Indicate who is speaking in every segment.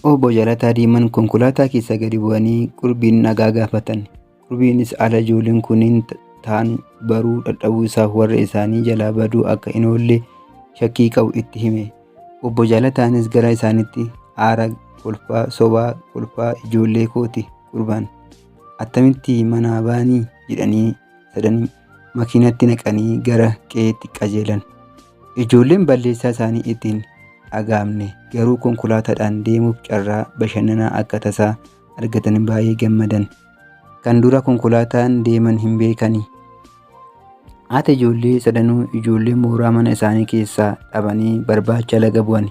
Speaker 1: Obbo Jaalataa Diimaan konkolaataa keessaa gadi bu'anii Qurbiin nagaa gaafatan. Qurbiinis ala ijoolleen kunniin ta'an baruu dadhabuu isaaf warra isaanii jalaa baduu akka hin oolle shakkii qabu itti hime. Obbo Jaalataanis gara isaaniitti aara kolfaa sobaa kolfaa ijoollee kooti qurbaan attamitti manaa baanii jedhanii sadan makiinatti naqanii gara qe'eetti qajeelan. Ijoolleen balleessaa isaanii itti hin dhaga'amne garuu konkolaataadhaan deemuuf carraa bashannanaa akka tasaa argatan baay'ee gammadan. Kan dura konkolaataan deeman hin beekani. Haati ijoollee sadanuu ijoollee mooraa mana isaanii keessaa dhabanii barbaacha laga bu'an.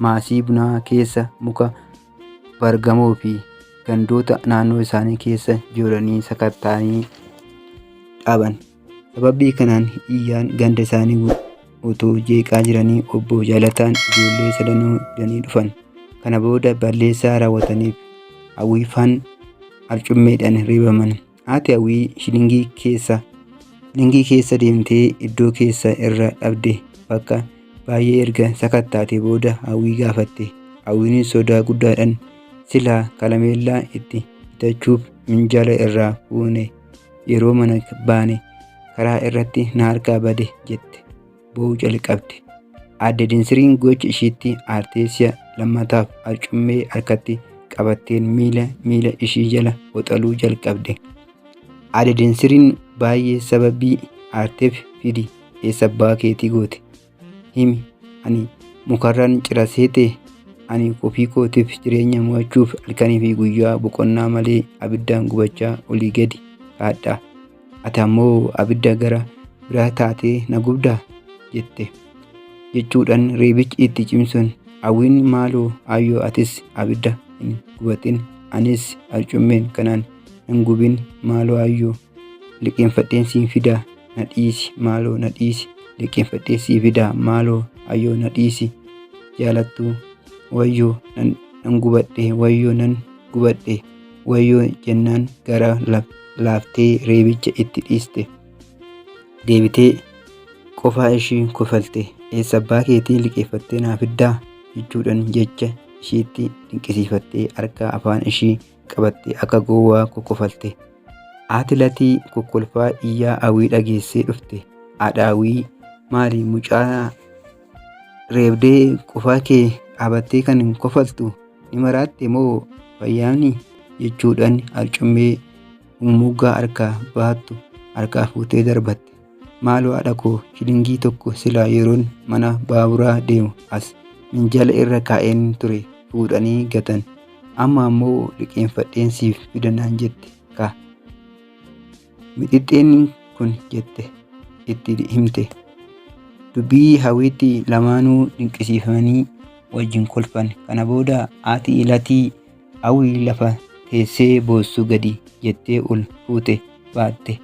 Speaker 1: Maasii bunaa keessa muka bargamoo fi gandoota naannoo isaanii keessa jooranii sakatta'anii dhaban. Sababii kanaan iyyaan ganda isaanii utuu jeeqaa jiranii obbo Jaalataan ijoollee sadanuu fidanii dhufan. Kana booda balleessaa raawwataniif Hawwiifaan arcummeedhaan reebaman. Haati Hawwii shilingii keessa deemtee iddoo keessa irra dhabde bakka baay'ee erga sakattaatee booda Hawwii gaafatte. Hawwiinis sodaa guddaadhaan silaa kalameellaa itti bitachuuf minjaala irraa fuune yeroo mana baane karaa irratti na harkaa bade jette boo'uu jalqabde. Aadde Dinsiriin gocha ishiitti aartee si'a lammataaf arcummee harkatti qabatteen miila miila ishii jala woxaluu jalqabde. Aadde Dinsiriin baay'ee sababii aarteef fidi eessa abbaa keetii goote himi ani mukarraan cira seete ani ofii kootiif jireenya mo'achuuf halkanii fi guyyaa boqonnaa malee abiddaan gubachaa olii gadi kaadha. Ati ammoo abidda gara biraa taatee na gubdaa jette jechuudhaan reebichi itti cimsuun Hawwiin maaloo ayyoo atis abidda hin gubatin anis arcummeen kanaan hin gubin maaloo ayyoo liqeeffadheen siin fidaa na dhiisi maaloo na dhiisi liqeeffadhee sii fidaa maaloo ayyoo na dhiisi jaalattuu wayyoo nan gubadhe wayyoo nan gubadhe wayyoo jennaan gara laaftee reebicha itti dhiiste. Deebitee qofaa ishii kofalte eessa abbaa keetii liqeeffattee naa fiddaa jechuudhaan jecha ishiitti dinqisiifattee harka afaan ishii qabattee akka gowwaa kokkofalte. Haati Latii kokkolfaa iyyaa Hawwii dhageessee dhufte. Haadha Hawwii maali mucaa reebdee qofaa kee dhaabattee kan kofaltu ni maraatte moo fayyaani jechuudhaan arcummee mummuggaa harkaa baattu harkaa fuutee darbatte. Maaloo haadha koo shilingii tokko silaa yeroon mana baaburaa deemu as minjaala irra kaa'een ture fuudhanii gatan. Amma ammoo liqeeffadheen siif fida naan jette ka. Mixixxeen kun jette itti himte. Dubbii Hawwiitti lamaanuu dinqisiifamanii wajjin kolfan. Kana booda haati Latii Hawwii lafa teessee boossu gadi jettee ol fuute baatte.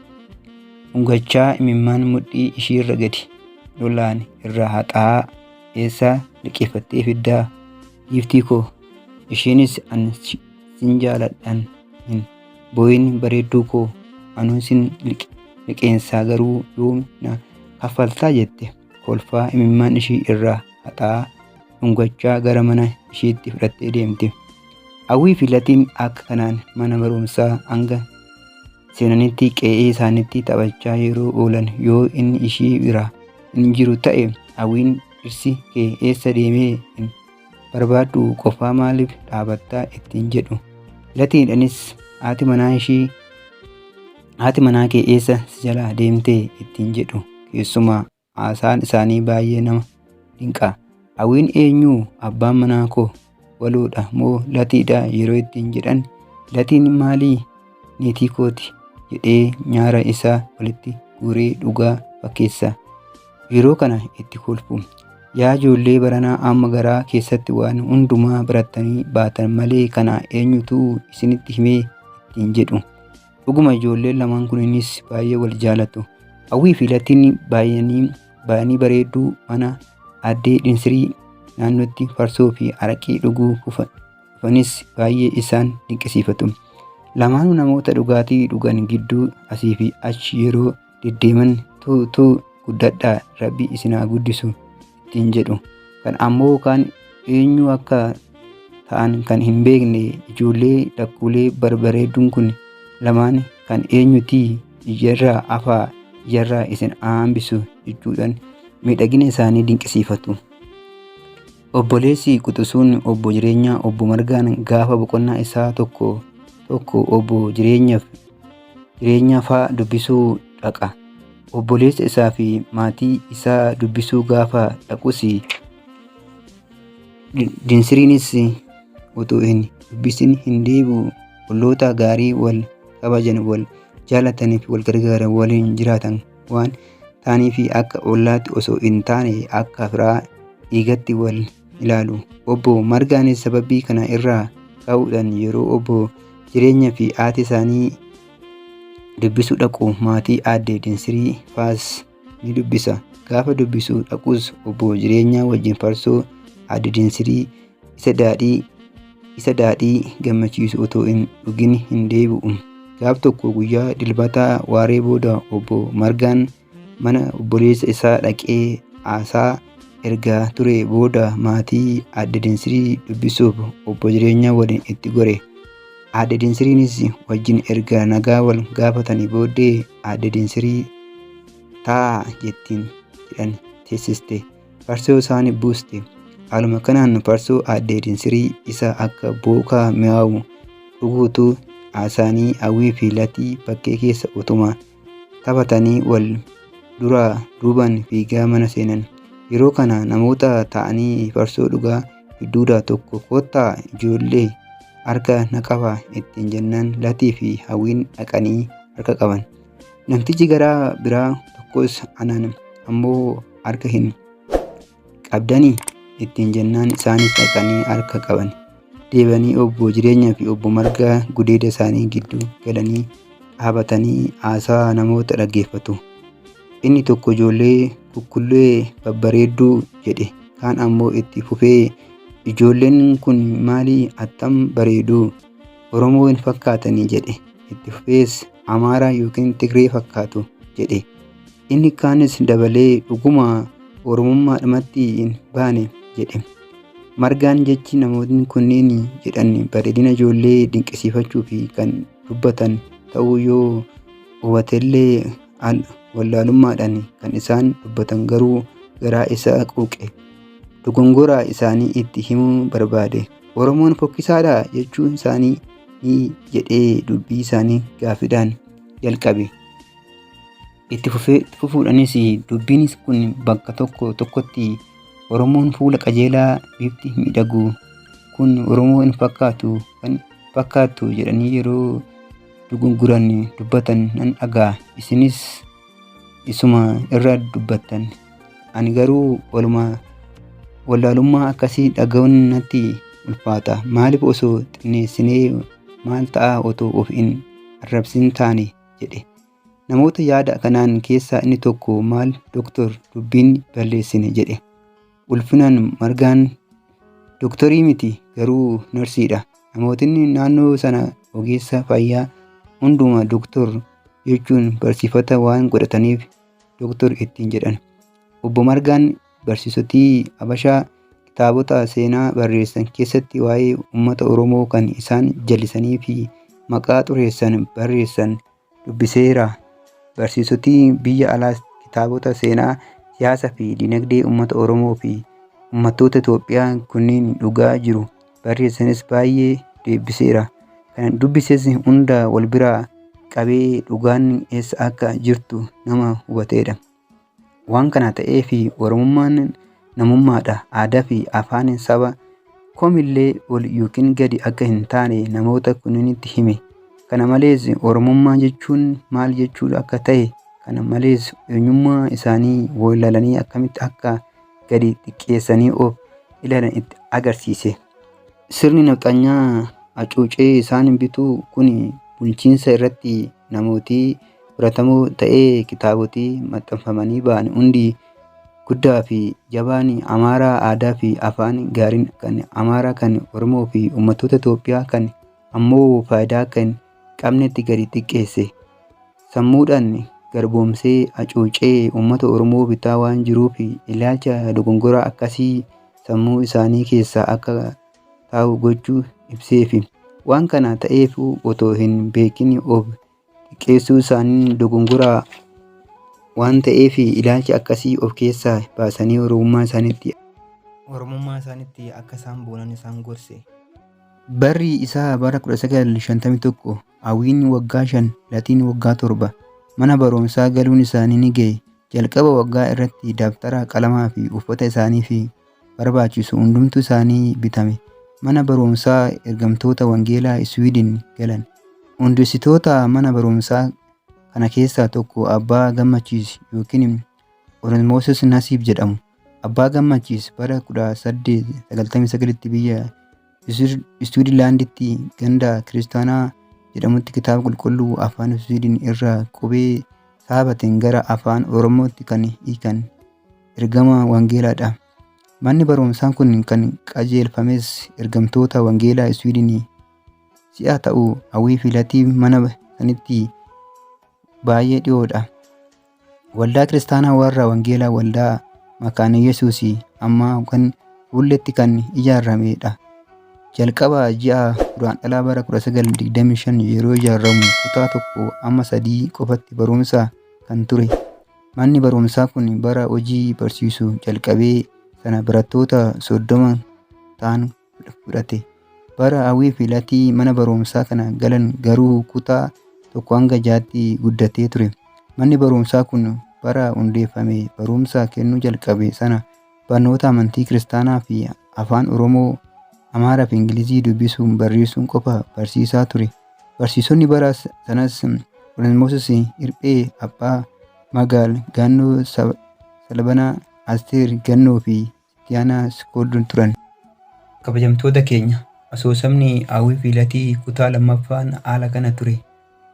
Speaker 1: Dhungachaa imimmaan mudhii ishiirra gadi lolaan irraa haxaa'aa eessaa liqeeffattee fiddaa giiftii koo. Ishiinis an sin jaaladhaan hin boo'in bareedduu koo anuu sin liqeensaa garuu yoom na kaffaltaa jette kolfaa imimmaan ishii irraa haxaa'aa dhungachaa gara mana ishiitti fudhattee deemte. Hawwii fi Latiin akka kanaan mana barumsaa hanga seenanitti qe'ee isaaniitti taphachaa yeroo oolan yoo inni ishii bira hin jiru ta'e Hawwiin dhirsi kee eessa deemee hin barbaaddu qofaa maaliif dhaabattaa ittiin jedhu. Latiidhanis haati manaa kee eessa si jalaa deemtee ittiin jedhu keessumaa haasaan isaanii baay'ee nama dinqa. Hawwiin eenyu abbaan manaa koo waluudha moo Latiidha yeroo ittiin jedhan Latiin maalii niitii kooti jedhee nyaara isaa walitti guuree dhugaa fakkeessa. Yeroo kana itti kolfu. Yaa ijoollee baranaa amma garaa keessatti waan hundumaa barattanii baatan malee kana eenyutu isinitti himee ittiin jedhu. Dhuguma ijoolleen lamaan kunis baay'ee wal jaalatu. Hawwii fi Latiin baay'anii bareedduu mana aaddee Dhinsirii naannootti farsoo fi araqii dhuguu dhufanis baay'ee isaan dinqisiifatu. Lamaanuu namoota dhugaatii dhugan gidduu asii fi achi yeroo deddeeman tuu tuu guddadhaa rabbi isin haa guddisu ittiin jedhu. Kan ammoo kaan eenyu akka ta'an kan hin beekne ijoollee lakkuulee barbareedduun kun lamaan kan eenyutii ijarraa afaa ijarraa isin hambisu jechuudhaan miidhagina isaanii dinqisiifatu. Obboleessi quxisuun obbo Jireenyaa obbo Margaan gaafa boqonnaa isaa tokko tokko obbo Jireenyaaf Jireenyaa faa dubbisuu dhaqa. Obboleessa isaa fi maatii isaa dubbisuu gaafa dhaqus Dinsiriinis utuu hin dubbisin hin deebi'u. Olloota gaarii wal kabajan, wal jaalatanii fi wal gargaaran waliin jiraatan waan ta'aniif akka ollaatti osoo hin taane akka firaa dhiigatti wal ilaalu. Obbo Margaanis sababii kana irraa ka'uudhaan yeroo obbo Jireenya fi haati isaanii dubbisuu dhaqu maatii aadde Dinsirii faas ni dubbisa. Gaafa dubbisuu dhaqus obbo Jireenyaa wajjin farsoo aadde Dinsirii isa daadhii isa daadhii gammachiisu otoo hin dhugin hin deebi'u. Gaaf tokko guyyaa dilbataa waaree booda obbo Margaan mana obboleessa isaa dhaqee haasaa erga ture booda maatii aadde Dinsirii dubbisuuf obbo Jireenyaa waliin itti gore. Aadde Dinsiriinis wajjin erga nagaa wal gaafatanii booddee aadde Dinsirii taa'aa jettiin jedhan teessiste. Farsoo isaanii buuste. Haaluma kanaan farsoo aadde Dinsirii isa akka bookaa mi'aawu dhuguutu haasaanii hawwii fi latii bakkee keessa utuma taphatanii wal duraa duubaan fiigaa mana seenan. Yeroo kana namoota taa'anii farsoo dhugaa gidduudhaa tokko kottaa ijoollee harka na qabaa ittiin jennaan Latii fi Hawwiin dhaqanii harka qaban. Namtichi garaa biraa tokkos anaan ammoo harka hin qabdanii ittiin jennaan isaanis dhaqanii harka qaban. Deebi'anii obbo Jireenyaa fi obbo Margaa gudeeda isaanii gidduu galanii dhaabatanii haasaa namoota dhaggeeffatu. Inni tokko ijoollee kukkullee babbareedduu jedhe. Kaan ammoo itti fufee ijoolleen kun maalii attam bareedu Oromoo hin fakkaatanii jedhe. Itti fufees Amaaraa yookiin Tigree fakkaatu jedhe. Inni kaanis dabalee dhuguma Oromummaadhumatti hin baane jedhe. Margaan jechi namootni kunniin jedhan bareedina ijoollee dinqisiifachuu fi kan dubbatan ta'uu yoo hubatellee wallaalummaadhaan kan isaan dubbatan garuu garaa isaa quuqe. Dogongora isaanii itti himuu barbaade. Oromoon fokkisaadha jechuun isaanii ni jedhee dubbii isaanii gaaffiidhaan jalqabe. Itti fufuudhaanis dubbiin kun bakka tokko tokkotti Oromoon fuula qajeelaa bifti miidhagu kun Oromoo hin fakkaatu kan fakkaattu jedhanii yeroo dogongoran dubbatan nan dhaga'a. Isinis isuma irra dubbattan. Ani garuu waluma wallaalummaa akkasii dhaga'uun natti ulfaata. Maaliif osoo xinneessinee maal ta'a otoo of hin arrabsin taane jedhe. Namoota yaada kanaan keessaa inni tokko maal doktor dubbiin balleessine jedhe. Ulfinaan Margaan doktorii miti garuu narsiidha. Namootni naannoo sana ogeessa fayyaa hunduma doktor jechuun barsiifata waan godhataniif doktor ittiin jedhan. Obbo Margaan barsiisotii Habashaa kitaabota seenaa barreessan keessatti waa'ee uummata Oromoo kan isaan jallisanii fi maqaa xureessan barreessan dubbiseera. Barsiisotii biyya alaas kitaabota seenaa, siyaasa fi dinagdee uummata Oromoo fi uummattoota Itoophiyaa kunniin dhugaa jiru barreessanis baay'ee deebbiseera. Kan dubbises hunda wal biraa qabee dhugaan eessa akka jirtu nama hubateedha. Waan kana ta'eef Oromummaan namummaadha. Aadaa fi afaan saba komillee ol yookiin gadi akka hin taane namoota kunniinitti hime. Kana malees Oromummaa jechuun maal jechuudha akka ta'e, kana malees eenyummaa isaanii wallaalanii akkamitti akka gadi xiqqeessanii of ilaalan itti agarsiise. Sirni nafxanyaa hacuucee isaan bituu kun bulchiinsa irratti namootii fudhatamoo ta'ee kitaabotii maxxanfamanii ba'an hundi guddaa fi jabaan Amaaraa aadaa fi afaan gaariin kan Amaaraa kan Oromoo fi uummattoota Itoophiyaa kan ammoo faayidaa akka hin qabnetti gadi xiqqeesse. Sammuudhaan garboomsee hacuucee uummata Oromoo bitaa waan jiruuf ilaalcha dogongoraa akkasii sammuu isaanii keessaa akka taa'u gochuu ibseefi. Waan kana ta'eef otoo hin beekin of xiqqeessuu isaaniin dogongora waan ta'eef ilaalcha akkasii of keessaa baasanii Oromummaa isaaniitti Oromummaa isaaniitti akka isaan boonan isaan gorse. Barri isaa bara 1951, Hawwiin waggaa 5, Latiin waggaa 7. Mana barumsaa galuun isaanii ni ga'e. Jalqaba waggaa irratti dabtara, qalamaa fi uffata isaaniif barbaachisu hundumtuu isaanii bitame. Mana barumsaa Ergamtoota Wangeelaa Iswiidin galan. Hundeessitoota mana barumsaa kana keessaa tokko Abbaa Gammachiis yookiin Onesmooses Nasiib jedhamu. Abbaa Gammachiis bara 1899tti biyya Iswiidilaanditti ganda Kiristaanaa jedhamutti kitaaba qulqulluu afaan Iswiidin irraa qubee saabatiin gara afaan Oromootti kan hiikan ergama wangeelaadha. Manni barumsaa kun kan qajeelfames ergamtoota wangeelaa Iswiidinii si'a ta'u Hawwii fi Latii mana sanitti baay'ee dhiyoodha. Waldaa Kiristaanaa Warra Wangeelaa Waldaa Makaana Yesuus ammaa kan fuulletti kan ijaaramedha. Jalqaba ji'a Guraandhalaa bara 1925 yeroo ijaaramu kutaa tokko amma sadii qofatti barumsa kan ture. Manni barumsaa kun bara hojii barsiisu jalqabee sana barattoota 30 ta'an fudhate. Bara Hawwii fi Latii mana barumsaa kana galan garuu kutaa 1 hanga 6tti guddatee ture. Manni barumsaa kun bara hundeeffame barumsa kennuu jalqabe sana barnoota amantii kiristaanaa fi afaan Oromoo, Amaaraa fi Ingilizii dubbisuun barreessuun qofa barsiisaa ture. Barsiisonni bara sanas Onesmooses Hirphee, Abbaa Magaal, Gaannoo Salbanaa, Asteer Gannoo fi Sittiyaanaa Skoolduun turan. Kabajamtoota keenya, asoosamni Hawwii fi Latii kutaa lammaffaan haala kana ture.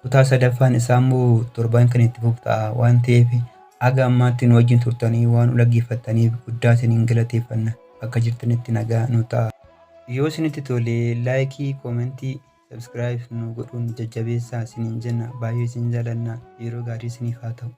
Speaker 1: Kutaa sadaffaan isaa immoo torban kan itti fufu ta'a waan ta'eef haga ammaatti nu wajjin turtanii waan nu dhaggeeffattaniif guddaa isiniin galateeffanna. Bakka jirtanitti nagaa nu ta'a. Yoo isinitti tole laayikii, koomentii, sabskiraayib nu godhuun jajjabeessaa isiniin jenna. Baay'ee isin jaalanna. Yeroo gaarii isiniif haa ta'u.